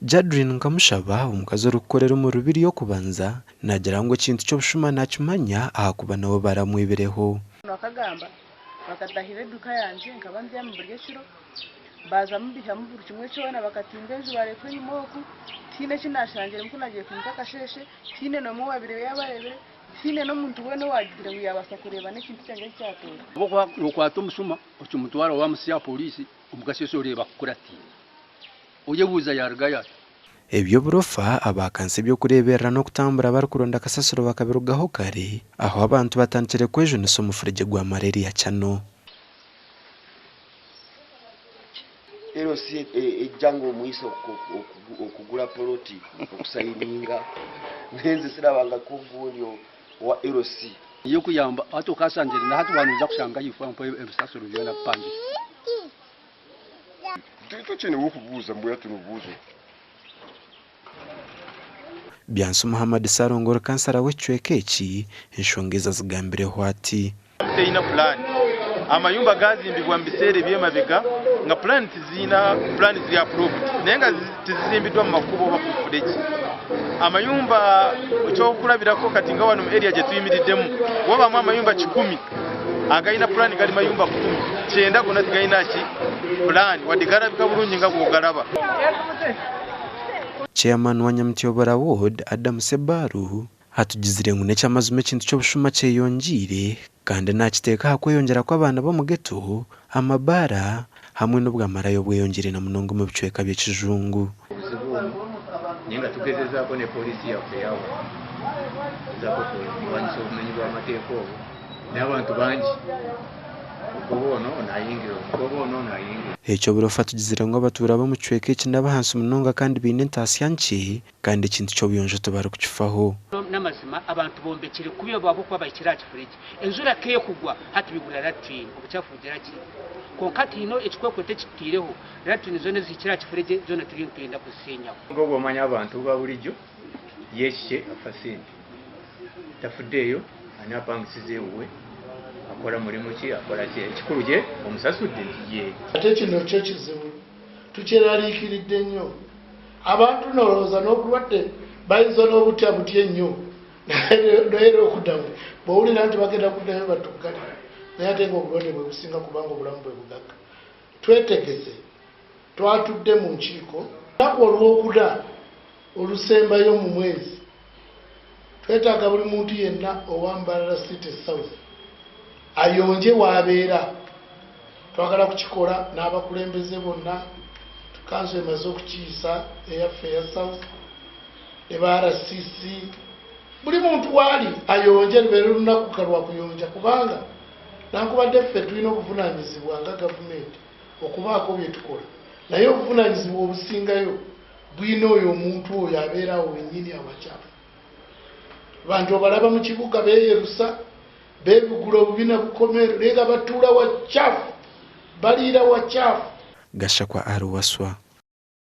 Jadrine Nkamushaba, omukazi orikukorera omu Rubiri y'okubanza, naagira ngu ekintu ky'obushuma naakimanya ahakuba nawe baramwibireho. Bakagamba, Bakatahirira eduuka yangye, nkaba mbyami buri ekiro, baazamu baihamu buri kimwe kyona, bakatimba enju baareka enyima oku, tihaine eki naashangiremu ku naagiire kwimuka akasheeshe, tihaine n'omwe owaabaire yaabareebire, tihaine n'omuntu weena owaagizire ngu yaabaasa kureeba n'ekintu kyangye ahu kyatuura. Okwata omushuma okimutwara wamutsya aha pooriisi omu kasheeshe oreeba akukuratiire. Oyebuuza yaarugayo ata? Eby'oburofa, abaakansa eby'okureeberera n'okutambura barikuronda kasasiro bakabirugaho kare, aho abantu batandikire kwejunisa omufuregye gwa Malaria Channel. LC ejja nga omuyise okugula poloti okusayininga naye nze sirabangako gundi owa LC. Ey'okuyamba hati okashangire na hati waaba noija kushangayo ifo ebisasiro byona bipangire. Tukyenewe okubuuza mbwenu hati nobuuza oti. Byansi Muhammad Ssalongo ori kansara w'ekicweka eki, enshonga ezi azigambireho ati. Terina pulaani. Amayumba gaazimbibwa mu biseera eby'emabega nga pulaani tiziina pulaani ziri approved naye nga tizizimbiddwa mu makubo oba ku mufuregi. Amayumba ekyokurabirako kati nga wano mu area gye tuyimiriddemu wabaamu amayumba kikumi agalina pulaani gali mayumba kumi, kyenda gona tigalina ki pulaani wadde galabika bulungi nga bw'ogalaba. Chairman wa Nyamutyobora Ward, Adam Sebaru atugizire ngu n'eky'amazima ekintu ky'obushuma kyeyongyeire kandi nakiteeka aha kweyongyera kw'abaana b'omu ghetto, amabaara hamwe n'obwamaraya obweyongyeire na munonga omu bicweka by'ekijungu. Obuzibu obu ninga tugezezaako ne poliisi yaffe yawa gezaako okurwanisa obumenyi bw'amateeka obu n'abantu bangi omukoba ono nayingira omukoba ono nayingira. Eky'oburofa tugizire ngu abatuura b'omu kicweka eki n'abahansi munonga kandi baine entaasya nkye kandi ekintu ky'obuyonjo tibarikukifaho. N'amazima abantu bombekire kubi ahabw'okuba bahikire aha kifuregye. Enjura ku ekugwa hati bigura latrine, obukyafu bugira ki? Kwonka hati haine ekikwekweto eki tutaireho, latrine zoona ezihikire aha kifuregye zoona turiyo nitwenda kuzisenyaho. Nk'obu omanya abantu ba burijo yekikye afa sente tafuddeyo ani apangisize ewuwe akora murimu ki akora ki ekikuru ye omusasudde nti yee. Ate kino kyo kizibu tukyeraliikiridde nnyo. Abantu nolowooza n'obulwadde bayinza n'obutya butya ennyo naye era okuddamu bw'owulira nti bagenda kuddayo batuggalire naye ate ng'obulwadde bwe businga kubanga obulamu bwe bugagga. Twetegese, twatudde mu nkiiko. Olunaku Olwokuna olusembayo mu mwezi, twetaaga buli muntu yenna owa Mbarara City South ayonje w'abeera. Twagala kukikola n'abakulembeze bonna. Kanso emaze okukiyisa eyaffe eya South ne ba RCC. Buli muntu waali ayonje lubeere lunaku ka lwa kuyonja kubanga nankubadde ffe tulina obuvunaanyizibwa nga gavumenti okubaako bye tukola naye obuvunaanyizibwa obusingayo bulina oyo omuntu oyo abeera awo wennyini awakyafu. Abantu obalaba mu kibuga beeyerusa, beebigula obubi na bukomeero naye nga batuula wakyafu, baliira wakyafu. Gashakwa Ali Wasswa.